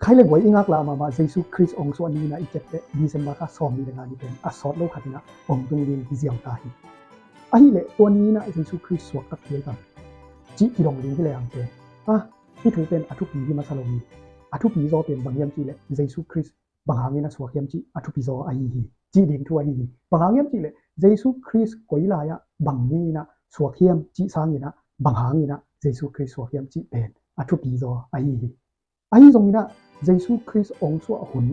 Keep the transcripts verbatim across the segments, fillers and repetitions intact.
Khai le guai i ngaklah mahmah Jesu Khrist hong suah ni-in ah i ciapteh December kha sawm nih le nga ni pen a sawt lo khat in ah hong tung ding hi ziau ta hi. Ahih leh tua ni-in ah Jesu Khrist suaktak kei tam cih kidong ding hi lehang pen, ah, hih thu pen a thupi hi masa lo hi. A thupi zaw pen bang hiam cih leh Jesu Khrist bang hangin a suak hiam cih a thupi zaw ahi hi. Cih ding thu ahi hi. Bang hang hiam cih leh Jesu Khrist koi lai-ah bang ni-in ah suak hiam cih sangin ah bang hangin ah Jesu Khrist suak hiam cih pen a thupi zaw ahi hi. Ahi zongin ah Jesu Khrist hong suah hun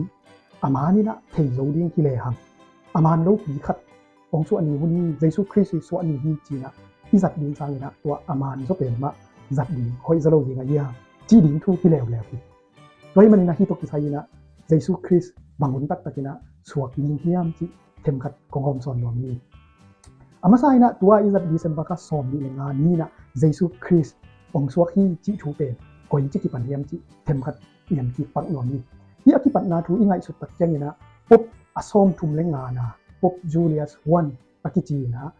a man in ah thei zo ding hi lehang, a man lopi khat hong suah ni hun hi, Jesu Khrist i suah ni hi ci-in ah i zat ding sangin ah tua a man zaw pen mah zat ding hoih zaw lo ding a hiam cih ding thu hi leuleu hi. Tua ahih manin ah hih tawh kisai in ah Jesu Khrist bang hun taktak in ah suak ding hiam cih themkhat kong hawmsawn nuam ni. A masa in ah tua i zat December kha sawm nih le nga ni-in ah Jesu Khrist hong suak hi cih thu pen koi ci kipan hiam cih themkhat i en kipak nuam ni. Hih a kipatna thu i ngaihsut tak ciangin ah Pope a sawmthum le ngana, Pope Julius One a kici in ah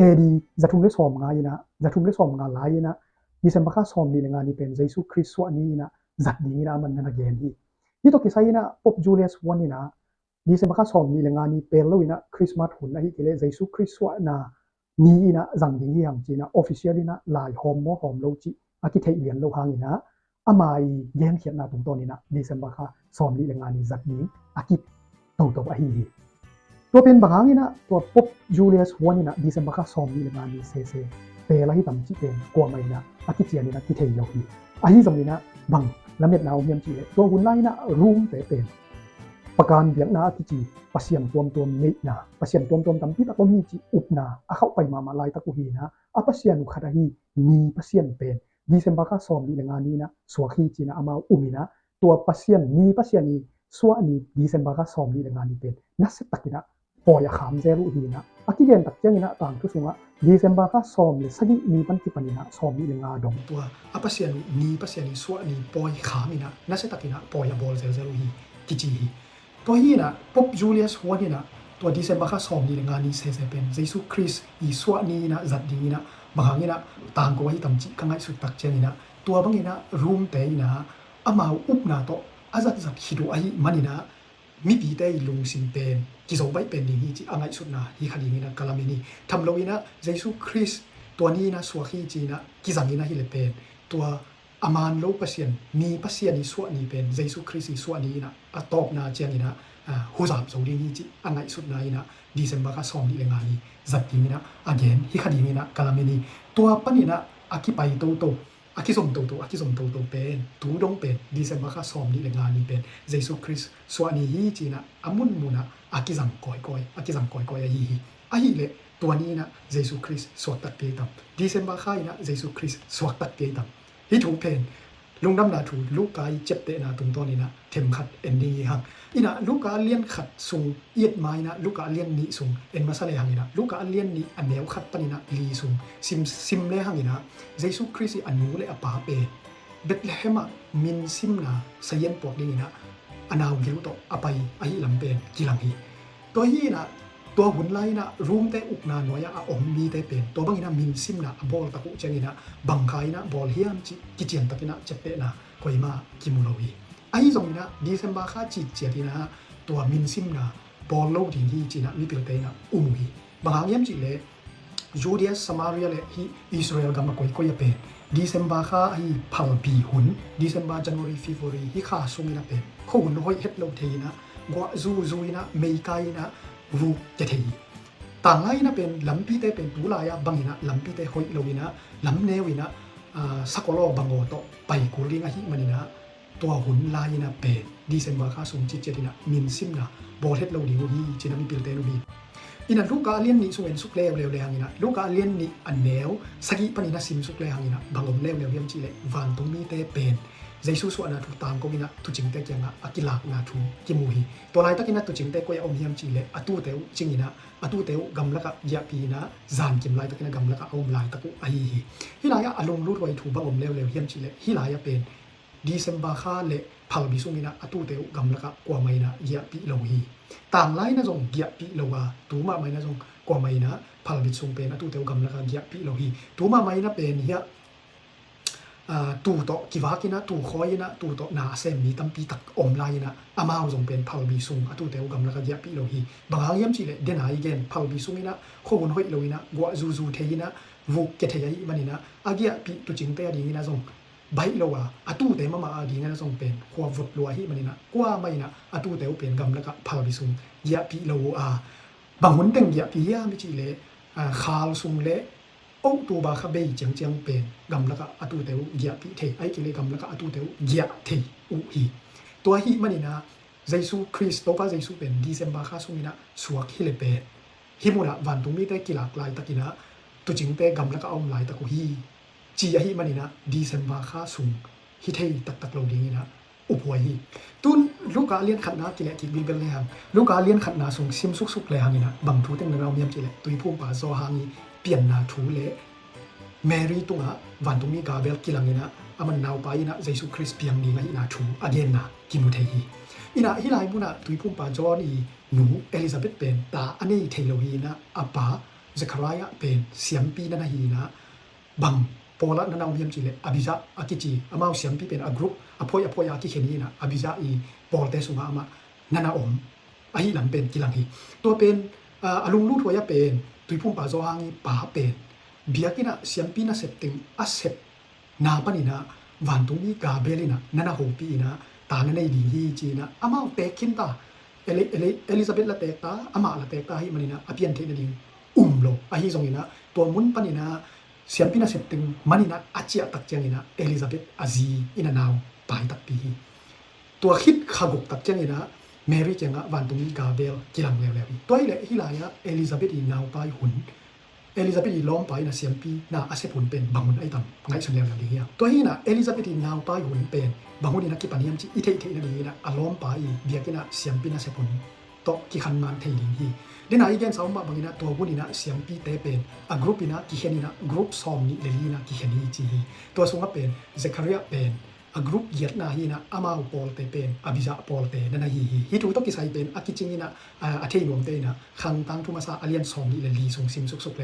A D zathum le sawmnga in ah, zathum le sawmnga lai in ah December kha sawm nih le nga ni pen Jesu Khrist suah ni in ah zat dingin ah aman na na gen hi. Hih tawh kisai in ah Pope Julius One in ah December kha sawm nih le nga ni pel lo in ah Christmas hun ahih kei leh Jesu Khrist suahna ni in ah zang ding hi hang ci-in ah official in ah lai hawm maw hawm lo cih a kitheih lian lo hangin ah ama i genkhiatna tungtawn in ah December kha sawm nih le nga ni zat ding a kitoto ahi hi. Tua pen bang hangin ah tua Pope Julius One in ah December kha sawm nih le nga ni sese pel ahi tam cih pen kuamah in ah a kician in ah kithei lo hi. Ahi zongin ah bang lametna om hiam cih leh tua hun lai in ah Rome te pen pakan biakna a kici pasian tuamtuam neihna, pasian tuamtuam tampi tak om hi cih upna a khauhpai mahmah laitak uh hi in ah a pasian uh khat ahi ni pasian pen December kha sawm nih le nga ni in ah suak hi ci-in ah amau um in ah tua pasian, ni pasian i suah ni December kha sawm nih le nga ni pen nasia tak in ah pawi a kham zel uh hi in ah a kigen tak ciangin ah tangthu sungah December kha sawm le sagih ni pan kipan in ah sawm nih le nga dong tua a pasian uh ni pasian i suah ni pawi kham in ah nasia tak in ah pawi a bawl zelzel uh hi kici hi. Tua hi in ah Pope Julius One in ah tua December kha sawm nih le nga ni sese pen Jesu Khrist i suah ni in ah zat ding in ah bang hangin ah tangko ahi tam cih ka ngaihsut tak ciangin ah tua bangin ah Rome te in ah amau upna tawh a zatzat khit uh ahih manin ah mipite i lungsim pen kizo baih pen ding hi cih a ngaihsutna hi kha dingin ah ka lamen hi. Tham lo in ah Jesu Khrist tua ni in ah suak hi ci-in ah kizang in ah hi le pen tua a man lo pasian, mi pasian i suah ni pen Jesu Khrist i suah ni in ah a tawpna ciangin ah, ah, huzap zo ding hi cih a ngaihsutna in ah December kha sawm nih le nga ni zat dingin ah a gen hi kha dingin ah ka lamen hi. Tua panin ah a kipai toto, a kizom toto, a kizom toto pen tu dong pen December kha sawm nih le nga ni pen Jesu Khrist suah ni hi ci-in ah a munmun ah a kizang kawikawi, a kizang kawikawi ahi hi. Ahih leh tua ni in ah Jesu Khrist suaktak kei tam, December kha in ah Jesu Khrist suaktak kei tam. Hih thu pen lungdamna thu Luka i ciaptehna tungtawn in ah themkhat en ding hi hang. In ah Luka a lian khat sung i et ma in ah Luka a lian nih sung en masa le hang in ah Luka a lian nih a neu khat pan in ah li sung sim, sim le hang in ah Jesu Khrist i a nu le a pa pen Bethlehem ah minsimna sazian puak ding in ah a naugil tawh a pai ahih lam pen kilang hi. Tua hi in ah tua hun lai in ah Rome te ukna nuai-ah a om mite pen tua bangin ah minsimna a bawl tak uh ciangin ah bang kha in ah bawl hiam cih kician tak in ah ciaptehna koimah kimu lo hi. Ahi zongin ah December kha citciat in ah tua minsimna bawl lo ding hi ci-in ah mipilte in ah um uh hi. Bang hang hiam cih leh Judea, Samaria le hih Israel gam a koikoi a pen December kha ahi phalbi hun, December, January, February hih kha sungin a pen khuahun hoih het lo thei in ah guah zuzu in ah meikai in ah vuk kia thei hi. Tanglai in a pen lampite pen tulai ah bangin ah lampite hoih lo in ah lamneu in ah, ah, sakolaw bangaw tawh pai kul ding ahih manin ah tua hun lai in a pen December kha sung citciat in ah minsimna bawl het lo ding uh hi ci-in ah mipilte in um hi. In ah Luka a lian nih sung en suk leuleu le hang in ah Luka a lian nih a neu sagih panin a sim suk le hang in ah bang om leuleu hiam cih leh vantungmite pen Jesu suahna thu tangko in ah tuucingte kiangah a kilakna thu kimu hi. Tua laitakin ah tuucingte koi ah om hiam cih leh a tuute uh cing in ah a tuute uh gamlakah giahpih in ah zankim laitakin ah gamlakah a om laitak uh ahi hi. Hih lai-ah a lunglut huai thu bang om leuleu hiam cih leh hih lai-ah pen December kha le phalbi sungin ah a tuute uh gamlakah kuamah in ah giahpih lo hi. Tanglai in ah zong giahpih lo a, tu mahmah in ah zong kuamah in ah phalbi sung pen a tuute uh gamlakah giahpih lo hi. Tu mahmah in ah pen hiah, aa, tuu tawh kivak in ah, tuu khawi in ah, tuu tawh na a sem mi tampi tak om lai in ah, amau zong pen phalbi sung a tuute uh gamlak ah giahpih lo hi. Bang hang hiam cih leh, den a i gen phalbi sung in ah khuahun hoih lo in ah, guah zuzu thei in ah, vuk kia thei ahih manin ah, a giahpih tuucingte a ding in ah zong baih lo a, a tuute mahmah a ding in ah zong pen khua vot lua ahih manin ah, kuamah in ah a tuute uh pen gamlak ah phalbi sung giahpih lo uh a, bang hun teng giahpih hiam i cih leh, aa, khal sung leh October kha bei ciangciang pen gamlak ah a tuute uh giahpih thei, ahih kei leh gamlak ah a tuute uh giah thei uh hi. Tua ahih manin ah Jesu Khrist, Topa Jesu pen December kha sung in ah suak hi leh pen, hih mun ah vantungmite kilak laitak in ah, tuucingte gamlak ah a om laitak uh hi, ci ahih manin ah December kha sung hi thei taktak lo ding in ah uphuai hi. Tun Luka a lian khatna kileh kik bilbel le hang, Luka a lian khatna sung sim suksuk le hang in ah bang thu teng na na om hiam cih leh, Tuiphumpa Johan i pianna thu leh Mary tungah vantungmi Gabriel kilang in ah, aman naupai in ah Jesu Khrist piang ding ahihna thu a genna kimu thei hi. In ah hih lai mun ah Tuiphumpa Johan i nu Elizabeth pen ta a nei thei lo hi in ah, a pa Zechariah pen siampi na na hi in ah, bang pawl ah na na om hiam cih leh, Abijah a kici, amau siampi pen a group a phuai a phuai a kikhen hi in ah, Abijah i pawlte sungah amah na na om ahih lam pen kilang hi. Tua pen, aa, a lunglut huai ah pen Tuiphumpa Johan i pa pen biakinn ah siampi nasep teng a sep na panin ah vantungmi Gabriel in ah na na hopih in ah, ta na nei ding hi ci in ah, amau teek khin ta, Eli-, Eli-, Elizabeth la teek ta, amah la teek ta ahih manin ah a pian theih nading um lo. Ahi zongin ah tua mun panin ah siampi nasep teng man in ah a ciah tak ciangin ah Elizabeth a zi in ah nau pai takpi hi. Tua khit kha guk tak ciangin ah Mary kiangah vantungmi Gabriel kilang leuleu hi. Tua hi leh hih lai ah Elizabeth i naupai hun, Elizabeth i lawmpa in ah siampi na a sep hun pen bang hun ahi tam ngaihsun leuleu ding hi hang. Tua hi in ah Elizabeth i naupai hun pen bang hun in ah kipan hiam cih i theih theih nading in ah a lawmpa i biakinn ah siampi na sep hun tawh kikhan man thei ding hi. Den a i gensa om mah bangin ah tua hun in ah siampite pen a group in ah kikhen in ah group sawm nih le li in ah kikhen hi ci hi. Tua sungah pen Zechariah pen a group giatna hi in ah, amau pawlte pen Abijah pawlte na na hi hi. Hih thu tawh kisai pen a kicing in ah, a, a thei nuamte in ah Khang Tangthu Masa a lian sawm nih le li sung sim suksuk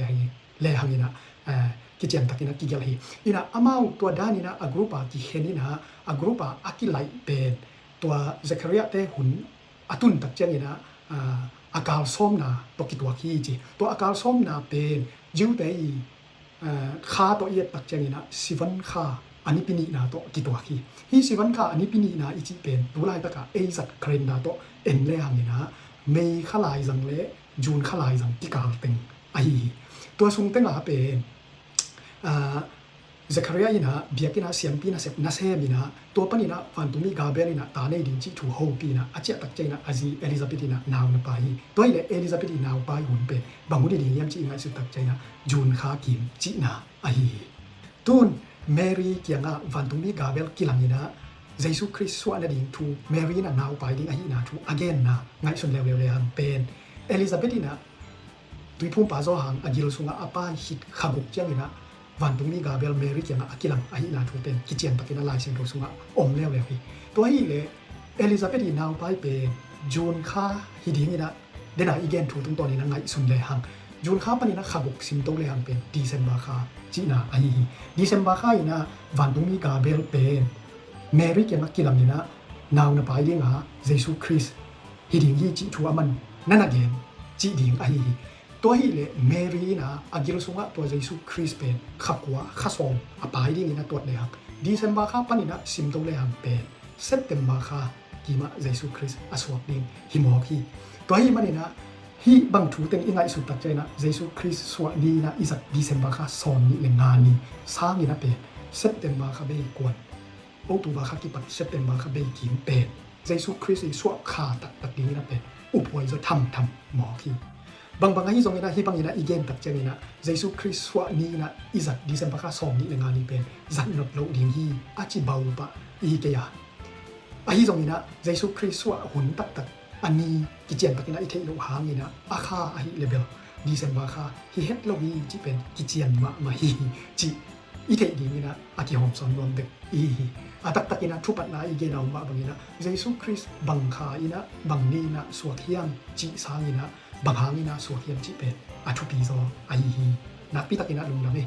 le hang in ah, aa, kician tak in ah kigelh hi. In ah amau tua dan in ah a group a kikhen in ah, a group a a kilaih pen tua Zechariah te hun a tun tak ciangin ah, aa, a kal sawmna tawh kituak hi ci. Tua a kal sawmna pen Jew te i, aa, kha tawh i et tak ciangin ah Sivan kha a nipi nihna tawh kituak hi. Hih Sivan kha a nipi nihna i cih pen tu laitak ah ei zat calendar tawh en le hang in ah May kha laizang le June kha laizang kikal teng ahi hi. Tua sung teng ah pen, aa, Zechariah in ah biakinn ah siampi nasep na sem in ah, tua panin ah vantungmi Gabriel in ah ta nei ding cih thu hopih in ah a ciah tak ciangin ah a zi Elizabeth in ah nau na pai hi. Tua hi leh Elizabeth i naupai hun pen bang hun hi ding hiam cih i ngaihsut tak ciangin ah June kha kim cihna ahi hi. Tun Mary kiangah vantungmi Gabriel kilang in ah Jesu Khrist suah nading thu, Mary in ah naupai ding ahihna thu a genna ngaihsun leuleu le hang pen, Elizabeth in ah Tuiphumpa Johan a gil sungah a pai khit kha guk ciangin ah vantungmi Gabriel Mary kiangah a kilang ahihna thu pen kician takin ah Lai Siangtho sungah om leuleu hi. Tua hi leh Elizabeth i naupai pen June kha hi ding in ah, den a i gen thu tungtawn in ah ngaihsun le hang, June kha panin ah kha guk simto le hang pen December kha cihna ahi hi. December kha in ah vantungmi Gabriel pen Mary kiangah kilang in ah nau na pai ding a, Jesu Khrist hi ding hi cih thu aman na na gen cih ding ahi hi. Tua hi leh Mary in ah a gil sungah tua Jesu Khrist pen kha kua kha sawm a pai ding in ah tuat le hang, December kha panin ah simto le hang pen September kha kimah Jesu Khrist a suak ding hi mawk hi. Tua hi manin ah hih bang thu teng i ngaihsut tak ciangin ah Jesu Khrist suah ni in ah i zat December kha sawm nih le nga ni sangin ah pen September kha bei kuan, October kha kipat September kha bei kim pen Jesu Khrist i suah kha taktak ding in ah pen uphuai zaw thamtham mawk hi. Bangbang ahi zongin ah hih bangin ah i gen tak ciangin ah Jesu Khrist suah ni in ah i zat December kha sawm nih le nga ni pen zat not loh ding hi a ci bau pah i hi kei a. Ahi zongin ah Jesu Khrist suah hun taktak a ni kician takin ah i theih loh hangin ah a kha ahih leh bel December kha hi het lo hi cih pen kician mahmah hi cih i theih dingin ah a kihawm sawn nuam bek i hi hi. A taktakin ah thupatna i gen a om mah bangin ah Jesu Khrist bang kha in ah bang ni in ah suak hiam cih sangin ah bang hangin ah suak hiam cih pen a thupi zaw ahi hi. Nakpi takin ah lungdam hi.